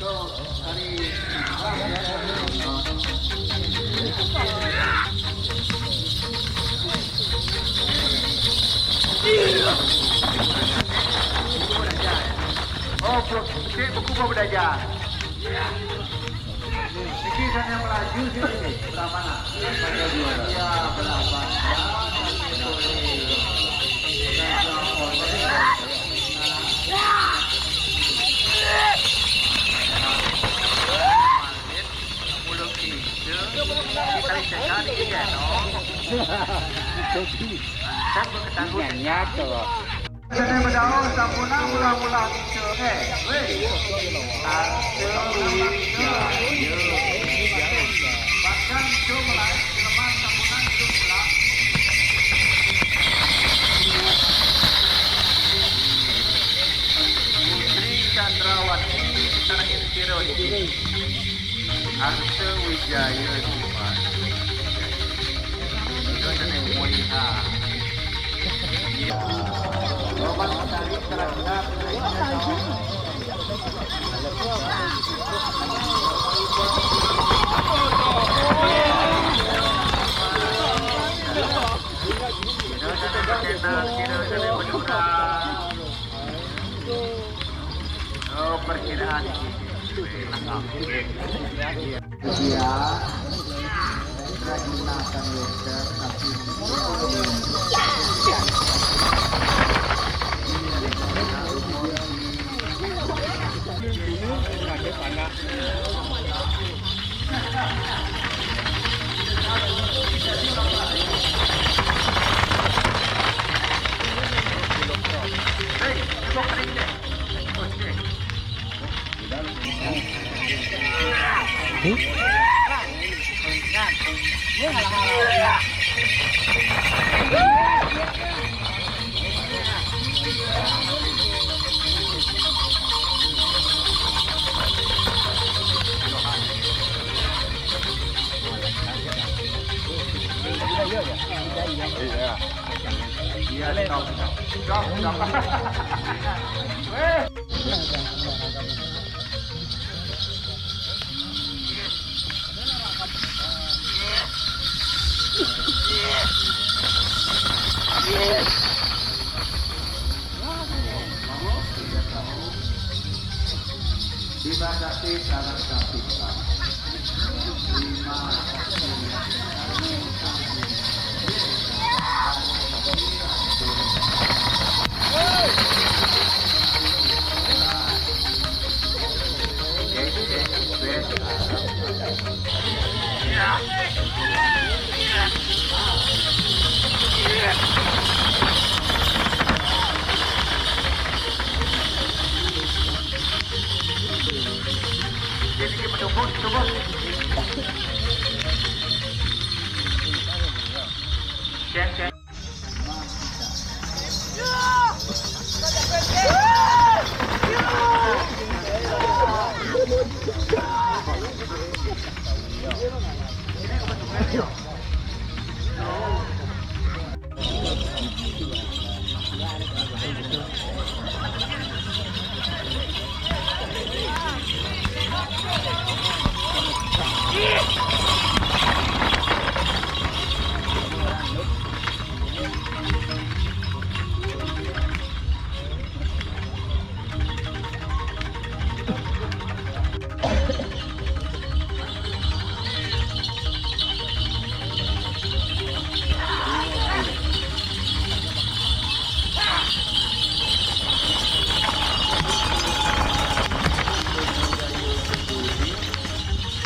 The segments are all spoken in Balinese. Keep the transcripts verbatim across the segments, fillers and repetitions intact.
Oh, cek buku mau belajar. Ini kan yang melaju sini. Sebelah mana? Iya, belah mana? Mulut kita, kita cari, iya, no. Kan berketakutan. Nyanyi tuh. Jadi bedau sampuna mula-mula ngincul. Eh, weh. Tante, bahkan itu mulai teman sampuna hidup pula. Putri Chandrawati, terakhir kira di sini. Arte Wijaya Suman. Itu adalah yang mulia. Oh, perkiraan. Iya. Lagi makan, ya, tapi Iya, iya, iya. Iya, iya. Iya, iya. Bima Sakti, Sarang Sakti.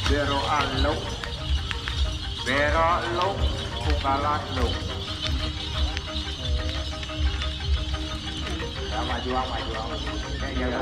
Bero alok, bero lok, punggalan lok. Ya, maju, maju, maju. Ya, ya, ya.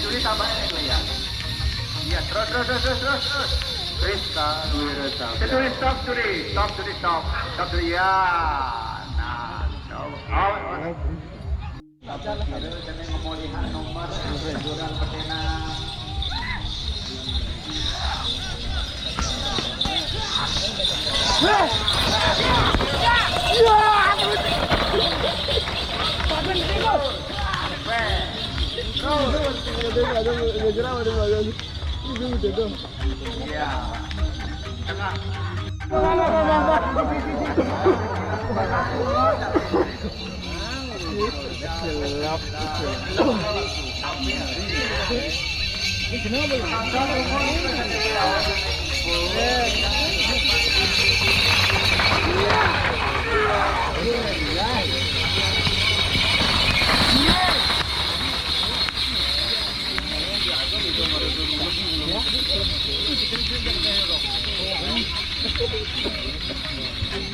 Juri, sabar ya, Juri, ya. Iya, terus, terus, terus, terus, terus. Rizka Wirasabda. Juri, stop, Juri. Stop, Juri, stop. Stop, Juri, ya. Nah, stop. Awas, awas.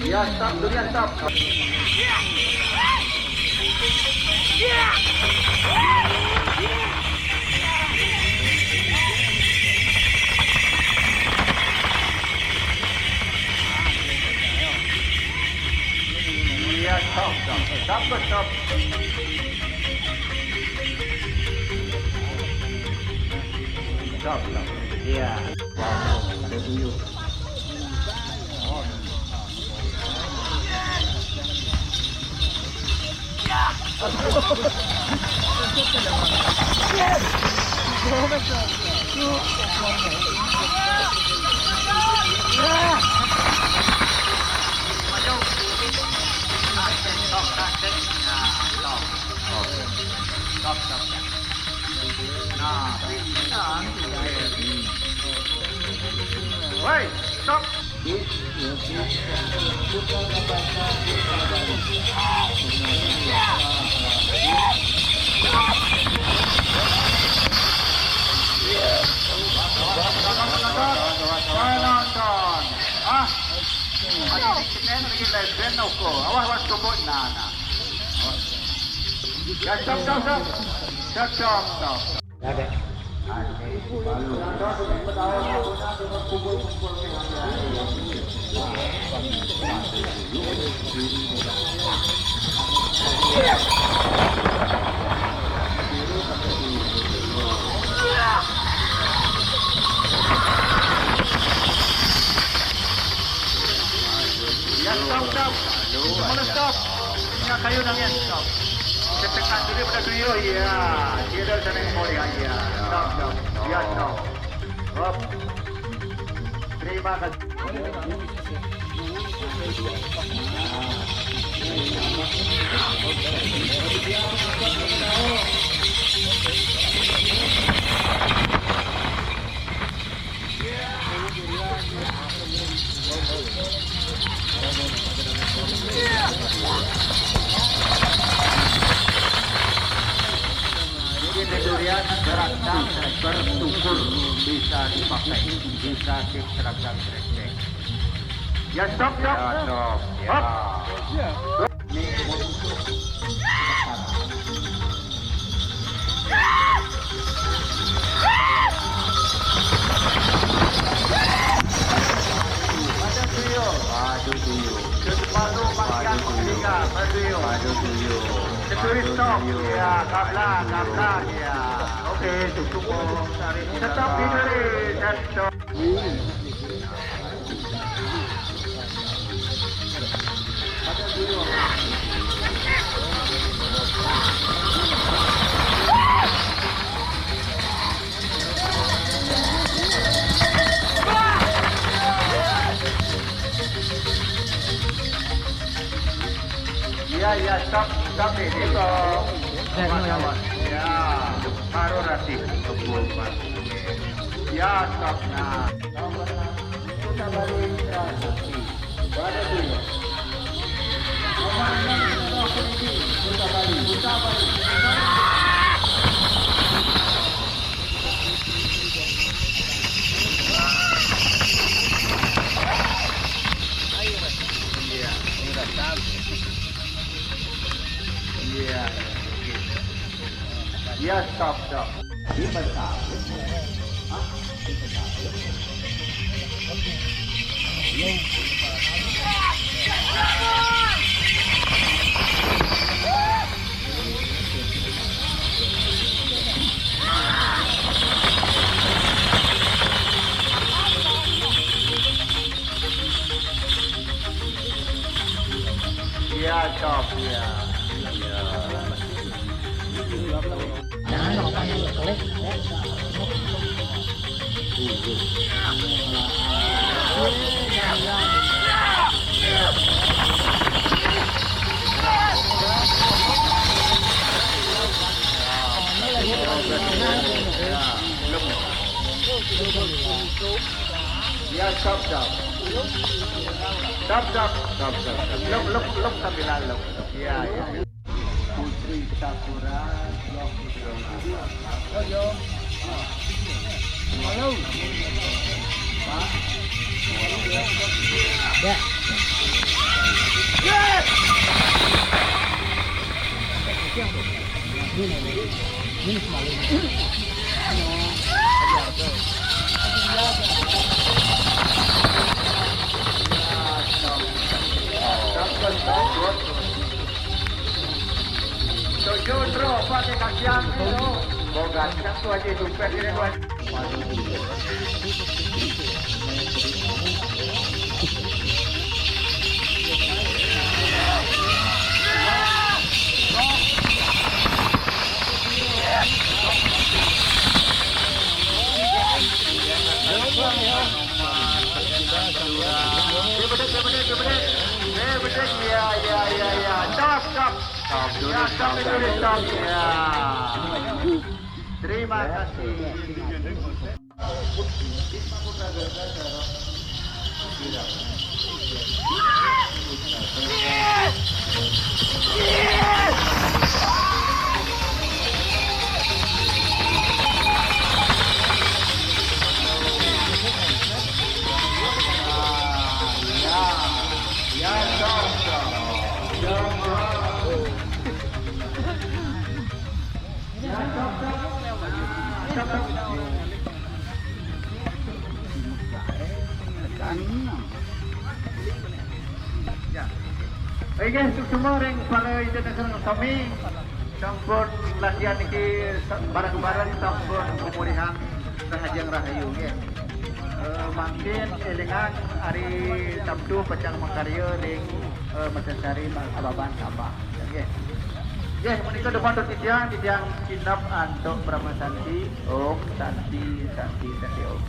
Ya, stop, durian, stop. Ya, stop, stop, stop, stop. Stop, stop. Ya. Wow, ada tuyul. Nah, pingsan. Woi, stop. Penonton. Ah, ada di sini lagi live band, Noko. Awas, awas, tumbuk. Nah, nah. Ya, stop, stop, stop. Stop, stop, stop. Ya, stop, stop. Mana stop? Minyak kayu nangin, stop. Ketekan dulu pada tuyul, ya. Dia dah sana yang boleh, ya. Stop, stop. Ya, stop. Hop. Terima kasih. Ini durian gerakan bertukur, bisa dipakai, bisa diserahkan. Ya, stop, stop. Ya, stop. Ya. Hop. Pada tuyul. Waduh tuyul. Sepatu makan tiga, pada tuyul. Waduh tuyul. Securi stop. Ya, kabla, kabla, ya. Oke, cukup. Tetap tidur, tetap. Iya, iya, stop, stop ini. Stop. Awas, awas. Ya, baru rati. Ya, stop. Nah. Putar balik, putar balik. Putar balik. Iya, iya, stop, stop. Ini bentar. Hah? Ini bentar. Jangan lupa yang klik. Ya, stop, stop. Stop, stop, stop, stop, stop. Lep, lep, lep sambilan lep. Ya, ya. Putri Sakura, Blok Putra. Oh, yo. Halo. Pak. Ya. Ini, ini, ini semalam. Tujuh, bro, pakai kasihan, bro. Boga, satu aja itu, pengen gua. Iya, iya, iya, iya. Stop, stop. Stop dulu, ya, stop, stop dulu, stop. Ya. Terima kasih. Ya, ya, stop, stop. Ya, stop. Ya. Oke, suksma ring para ida dagang sami, sampun latihan niki bareng-bareng, sampun pamulihan rahajeng rahayu, nggih. Eh, mangkin élingang ari Sabtu pacang makarya ring, eh, Mestasari Ababan Sabah. Nggih. Nggih, punika dumun antuk titiang, titiang sineb antuk parama santi. Om Santi, Santi, Santi Om.